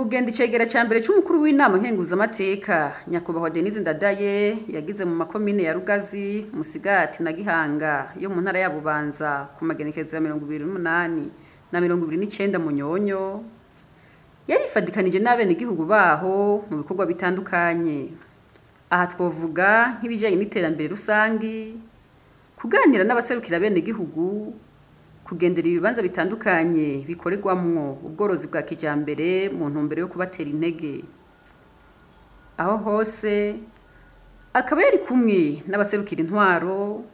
Mu rugendo icegera ca mbere c'umukuru w'inama nkenguzamateka, nyakubahwa Denise Ndadaye, yagize mu makomine ya Rugazi, Musigati na Gihanga yo mu ntara ya Bubanza ku magenekerezo ya 28 na 29 Munyonyo, yarifadikanije n'abenegihugu baho mu bikorwa bitandukanye. Aha twovuga nk'ibijanye n'iterambere rusangi, kuganira n'abaserukira abenegihugu, kugendera ibibanza bitandukanye bikorerwamwo ubworozi bwa kijambere mu ntumbero yo kubatera intege. Aho hose akaba yari kumwe n'abaserukira intwaro,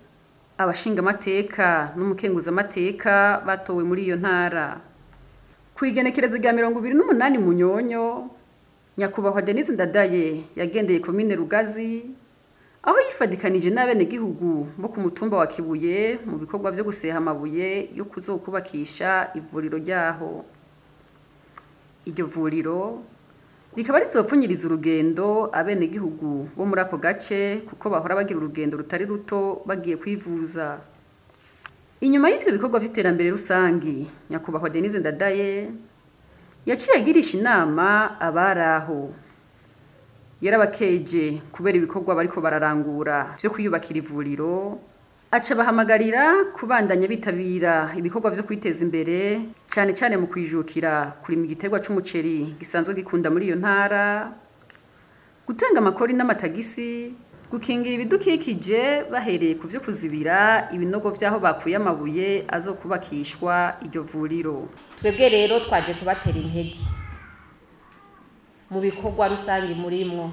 abashingamateka n'umukenguzamateka batowe muri iyo ntara. Ku igenekerezo rya 28 Munyonyo, nyakubahwa Denise Ndadaye yagendeye komine Rugazi, aho yifadikanije n'abenegihugu bo ku mutumba wa Kibuye mu bikorwa vyo guseha amabuye yo kuzokubakisha ivuriro ryaho. Iryo vuriro rikaba rizopfunyiriza urugendo abenegihugu bo muri ako gace, kuko bahora bagira urugendo rutari ruto bagiye kwivuza. Inyuma y'ivyo bikorwa vy'iterambere rusangi, nyakubahwa Denise Ndadaye yaciye agirisha inama abari aho. Yarabakeje kubera ibikorwa bariko bararangura vyo kwiyubakira ivuriro, aca bahamagarira kubandanya bitabira ibikorwa vyo kwiteza imbere, cane cane mu kwijukira kurima igiterwa c'umuceri gisanzwe gikunda muri iyo ntara, gutanga amakori n'amatagisi, gukingira ibidukikije bahereye ku vyo kuzibira ibinogo vy'aho bakuye amabuye azokubakishwa iryo vuriro. Twebwe rero twaje kubatera intege mu bikorwa rusange murimwo.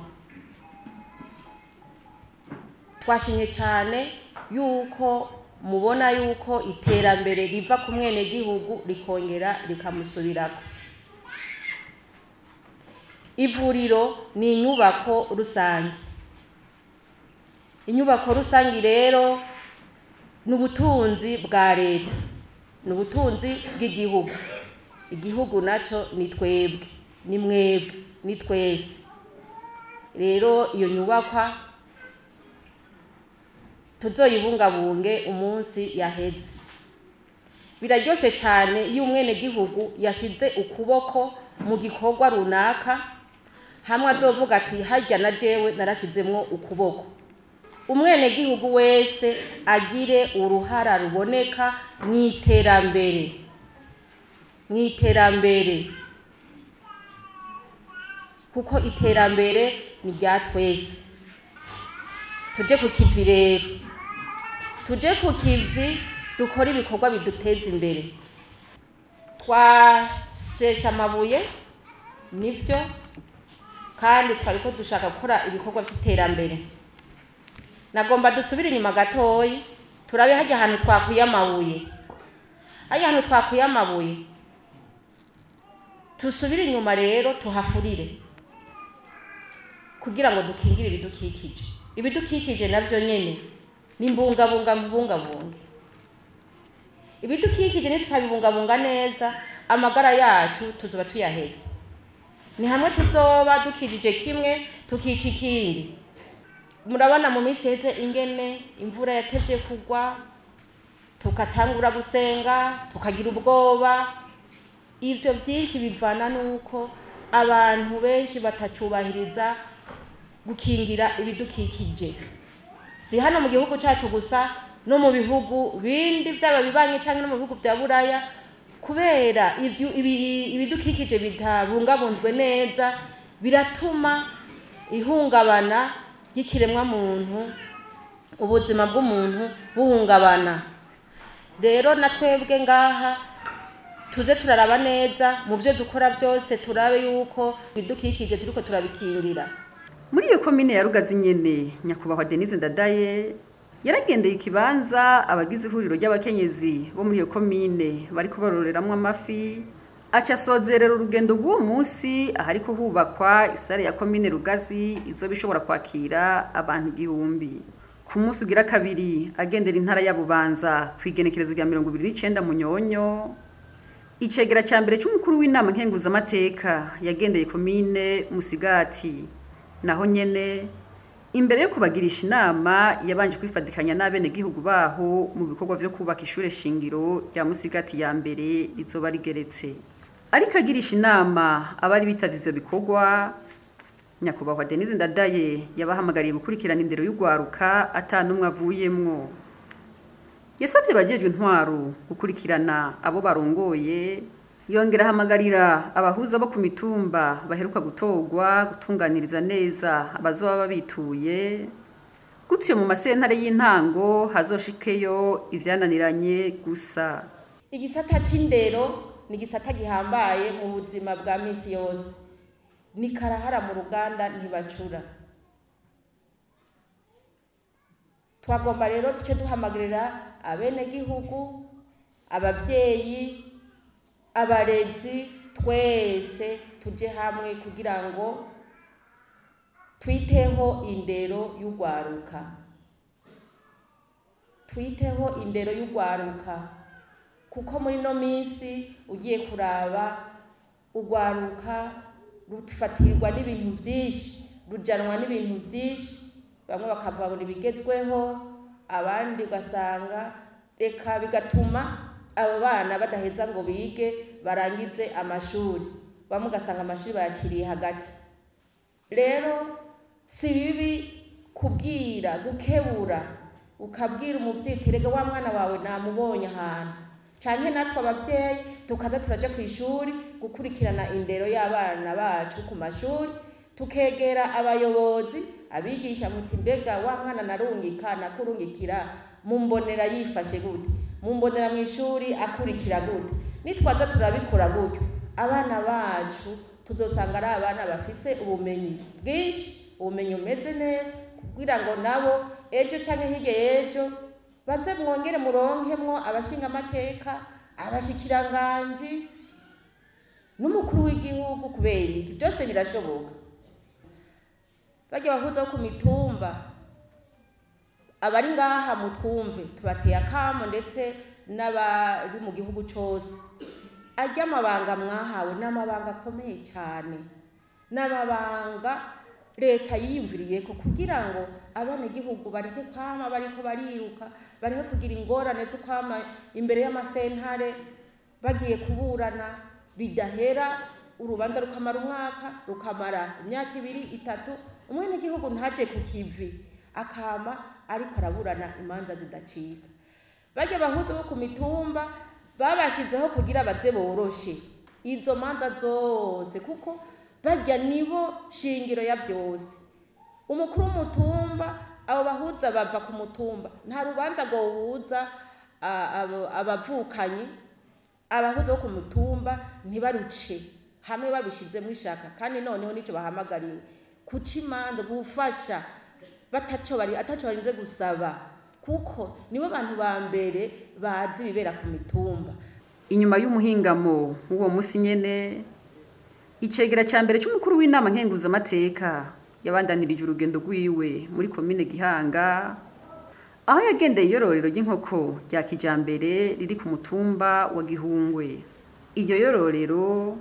Twashimye cyane yuko mubona yuko iterambere riva ku mwenegihugu rikongera rikamusubirako. Ivuriro ni inyubako rusange. Inyubako rusange rero ni ubutunzi bwa leta, ni ubutunzi bw'igihugu. Igihugu nacyo ni twebwe, ni mwebwe, ni twese. Rero iyo nyubakwa tuzoyibungabunge umunsi yaheze. Biraryoshe cyane iyo umwenegihugu yashize ukuboko mu gikorwa runaka, hamwe azovuga ati: "Harya na jewe narashizemwo ukuboko." Umwenegihugu wese agire uruhara ruboneka mu iterambere, mu iterambere, kuko iterambere ni rya twese. Tuje ku kivi rero, tuje ku kivi, dukore ibikorwa biduteza imbere. Twasesha amabuye nibyo, kandi twariko dushaka gukora ibikorwa by'iterambere. Nagomba dusubire inyuma gatoyi, turabe hajya ahantu twakuye amabuye, hajya ahantu twakuye amabuye. Tusubire inyuma rero tuhafurire kugira ngo dukingire ibidukikije. Ibidukikije navyo nyene ni mbungabunga, mbungabunge ibidukikije. Nitutabibungabunga neza, amagara yacu tuzoba tuyahevye. Ni hamwe tuzoba dukijije kimwe tukica ikindi. Murabona mu minsi iheze ingene imvura yatevye kugwa, tukatangura gusenga, tukagira ubwoba. Ibyo byinshi bivana nuko abantu benshi batacubahiriza gukingira ibidukikije. Si hano mu gihugu cyacu gusa, no mu bihugu bindi byaba bibanyi cyangwa no mu bihugu bya Buraya. Kubera ibidukikije bitabungabunzwe neza, biratuma ihungabana ry'ikiremwa muntu, ubuzima bw'umuntu buhungabana. Rero na twebwe ngaha tuze turaraba neza mu byo dukora byose, turabe yuko ibidukikije turiko turabikingira. Muri iyo komine ya Rugazi nyene, nyakubahwa Denise Ndadaye yaragendeye ikibanza abagize ihuriro ry'abakenyezi bo muri iyo komine bariko bororeramwo amafi, aca asozerera urugendo rw'uwo munsi ahariko hubakwa isare ya komine Rugazi izoba ishobora kwakira abantu 1000. Ku munsi ugira kabiri agendera intara ya Bubanza, ku igenekerezo rya 29 Munyonyo, icegera ca mbere c'umukuru w'inama nkenguzamateka yagendeye komine Musigati. Naho nyene, imbere yo kubagirisha inama, yabanje kwifadikanya n'abenegihugu baho mu bikorwa vyo kubaka ishure shingiro rya Musigati ya mbere rizoba rigeretse. Ariko agirisha inama abari bitavye ivyo bikorwa, Nyakubahwa Denise Ndadaye yabahamagariye gukurikirana indero y'urwaruka ata n'umwe avuyemwo. Yasavye abajejwe intwaro gukurikirana abo barongoye, yongera ahamagarira abahuza bo ku mitumba baheruka gutorwa gutunganiriza neza abazoba babituye, gutyo mu masentare y'intango hazoshikeyo ivyananiranye gusa. Igisata c'indero ni igisata gihambaye mu buzima bwa misi yose, ni karahara mu ruganda ntibacura. Twagomba rero duce duhamagarira abenegihugu, abavyeyi, abarezi, twese tuje hamwe kugira ngo twiteho indero y'urwaruka, twiteho indero y'urwaruka, kuko muri no minsi ugiye kuraba urwaruka rufatirwa n'ibintu vyinshi, rujanwa n'ibintu vyinshi, bamwe bakavuga ngo nibigezweho, abandi ugasanga reka bigatuma abo bana badaheza ngo bige barangize amashuri, bamwe ugasanga amashuri bayaciriye hagati. Rero si bibi kubwira, gukebura, ukabwira umuvyeyi uti erega wa mwana wawe namubonye ahantu, canke natwe abavyeyi tukaza turaja kw'ishuri gukurikirana indero y'abana bacu ku mashuri, tukegera abayobozi, abigisha muti mbega wa mwana narungika nakurungikira mumbonera yifashe gute, mumbonera mw'ishuri akurikira gute. Nitwaza turabikora gutyo, abana bacu tuzosanga ari abana bafise ubumenyi bwinshi, ubumenyi bumeze neza, kugira ngo nabo ejo canke hirya y'ejo baze mwongere muronkemwo abashingamateka, abashikiranganji n'umukuru w'igihugu. Kubera iki byose birashoboka. Barya bahuza bo ku mitumba abari ngaha mutwumve, tubateye akamo ndetse n'abari mu gihugu cose. Arya amabanga mwahawe n'amabanga akomeye cyane, n'amabanga leta yiyumviriyeko kugira ngo abanyagihugu bareke kwama bariko bariruka, bareke kugira ingorane zo kwama imbere y'amasentare bagiye kuburana bidahera, urubanza rukamara umwaka, rukamara imyaka ibiri itatu, umwenegihugu ntaje ku kivi akama ariko araburana imanza zidacika. Barya bahuza bo ku mitumba babashizeho kugira baze boroshe izo manza zose, kuko barya nibo shingiro ya vyose. Umukuru w'umutumba, abo bahuza bava ku mutumba, nta rubanza rwohuza abavukanyi, abahuza bo ku mutumba ntibaruce hamwe babishizemwo ishaka. Kandi noneho nico bahamagariwe, kuca imanza, gufasha bataco bari ataco barinze gusaba, kuko nibo bantu ba mbere bazi ibibera ku mitumba. Inyuma y'umuhingamo w'uwo musi nyene, icegera ca mbere c'umukuru w'inama nkenguzamateka yabandanirije urugendo rwiwe muri komine Gihanga, aho yagendeye iyororero ry'inkoko rya kijambere riri ku mutumba wa Gihungwe. Iryo yororero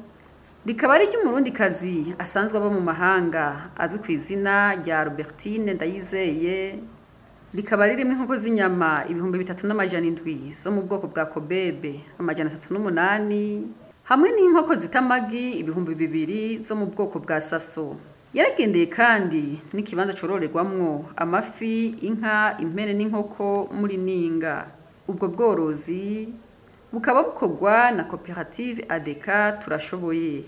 rikaba ari iry'umurundikazi asanzwe aba mu mahanga azwi ku izina rya Robertine Ndayizeye, rikaba ririmwo inkoko z'inyama 3700 zo mu bwoko bwa Kobebe 308, hamwe n'inkoko zita amagi 2000 zo mu bwoko bwa Saso. Yaragendeye kandi n'ikibanza cororerwamwo amafi, inka, impene n'inkoko muri Ninga. Ubwo bworozi bukaba bukorwa na koperative ADK Turashoboye.